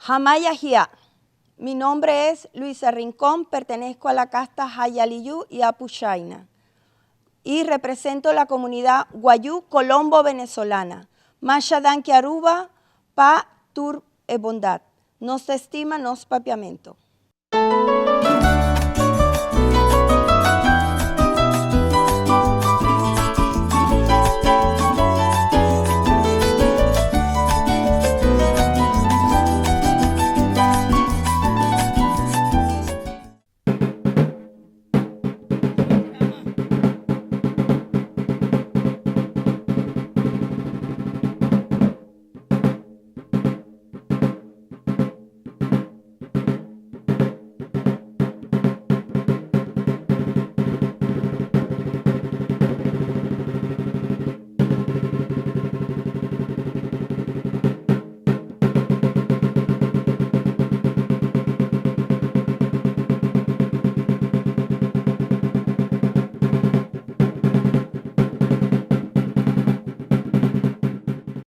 Hamayahia. Mi nombre es Luisa Rincón, pertenezco a la casta Hayaliyu y Apuchaina y represento la comunidad Guayú Colombo venezolana. Masha danki Aruba pa tur e bondad. Nos ta estima nos papiamento.